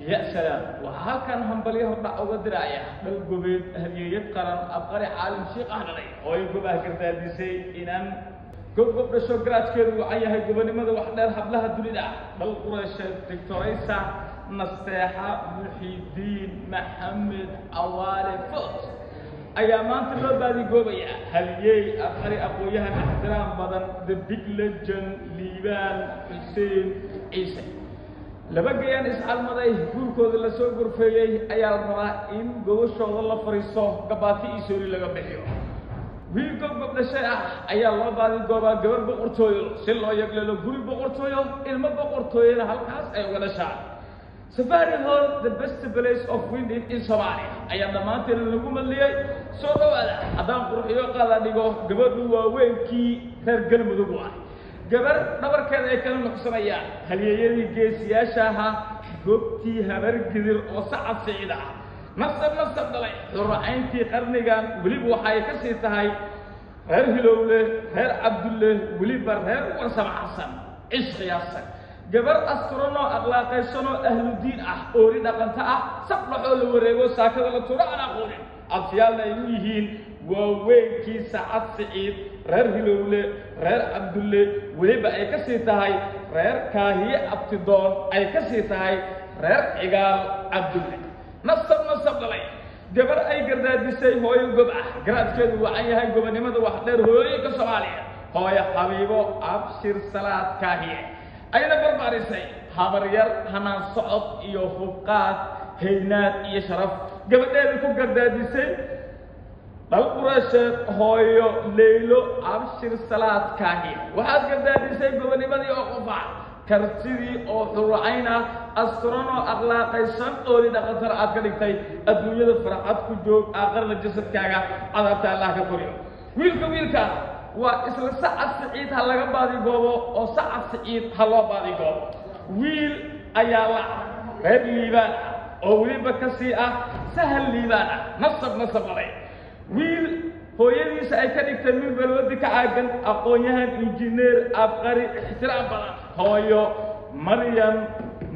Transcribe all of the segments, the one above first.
Ya salaam, waxaa halkan hambalyo hordhac uga diraya dhal gobeed, hadiyeeyad qaran, abqari caalim shiikh ah dhalay, hooyo gobah gardaadisay inaan gobgob dhasho, garaadkeedu wacan yahay, gobonimada wax dheer hablaha dunida ah, dhal Qureysheed, Doctoraysa Nasteexa Muxidiin Maxamed Cawaale Foot ayaa maanta loo baadigoobayaa halyeey abqari aqoon-yahan ixtiraam badan, the big legend Liibaan Xuseen Ciise. Laba gayaan iscalmaday, guurkooda lasoo gorfeeyey ayaa la rabaa in gogashooda la fariiso, gabaati iyo soori laga bixiyo. Wiil gobgob dhashay ah ayaa loo baadigoobaa gabar boqortooyo si loo yaglelo guri boqortooyo, ilmo boqortooyana halkaas ay uga dhashaan. Safari Hall, the best place of wedding in Somalia, ayaa dhammaanteen lagu madliyey. Soo dhawaada. Haddaan qurxiyo qaada dhigo, gabadhu waaweynkii reer Galmudug ah, gabar dhabarkeeda ay kala nuqsanayaan halyeeyadii geesiyaasha ahaa, goobtii Habargidir oo Sacad Siciid ah, nasab nasab dhalay, xuracayntii qarnigan, weliba waxay ka sii tahay reer Hilowle, reer Cabdulle, weliba reer Warsama Xasan cishqiyaasan. Gabar asturanoo akhlaaqaysanoo ahludiin ah, oori dhaqanta ah, sab dhaxoo la wareego, saakada la turo aan aqoonin, abtiyaalna ay u yihiin waaweynkii Sacad Siciid, reer Hilowle, reer Cabdulle, weliba ay ka sii tahay reer Kaahiye Abtidoon, ay ka sii tahay reer Cigaal Cabdulle, nasab nasab dhalay. Gabar ay gardaadisay hooyo gob ah, garaadkeedu wacan yahay, gobonimada wax dheer hooyooyinka Soomaaliya, hooyo Xabiibo Abshir Salaad Kaahiye, ayna barbaarisay habaryar hanaan socod iyo hubqaad, haynaad iyo sharaf. Gabadheeda ku gardaadisay dhal Qureysheed, hooyo Leylo Abshir Salaad Kaahiye, waxaad gardaadisay gobonimadii oo qufac, kartidii oo xurucayn ah, asturanoo akhlaaqaysan, ooli dhaqantana aad ka dhigtay. Adduunyada farxad ku joog, aaqarna jasadkaaga cadaabta Allah ka koriyo. Wiilka wiilka waa isla Sacad Siciid, ha laga baadigoobo oo Sacad Siciid ha loo baadigoobo. Wiil ayaa la ah reer Liibaan ah oo weliba ka sii ah Sahal Liibaan ah, nasab nasab dhalay. Wiil hooyadiisa ay ka dhigtay mid balwadi ka caagan, aqoon-yahan, injineer, abqari ixtiraam badan, hooyo Maryam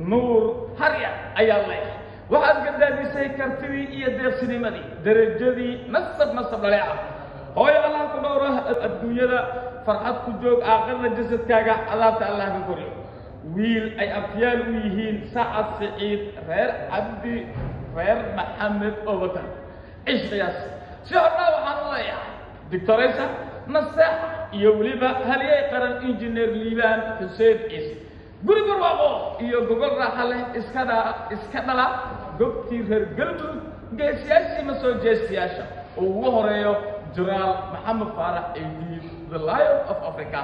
Nuur Harya ayaa leeyahay. Waxaad gardaadisay kartidii iyo deeqsinimadii, derajadii nasab nasab dhale ah. Hooyo Allah ku dhowra, adduunyada farxad ku joog, aaqirna jasadkaaga cadaabta Allah ka koriyo. Wiil ay abtiyaal u yihiin Sacad Siciid, reer Cabdi, reer Maxamed Obakar cishqiyaas, si hordhaa waxaan u leeyahay Doctoraysa Naseexa iyo weliba halyey qaran injineer Liibaan Xuseen Ciise, guri barwaaqo iyo gogol raaxa leh iskadha iska dhala, gobtii reer Galmudug, geesiyaashii ma soo jeestiyaasha oo ugu horeeyo Jaraal Maxamed Faarax Aydiid, the Lion of Africa.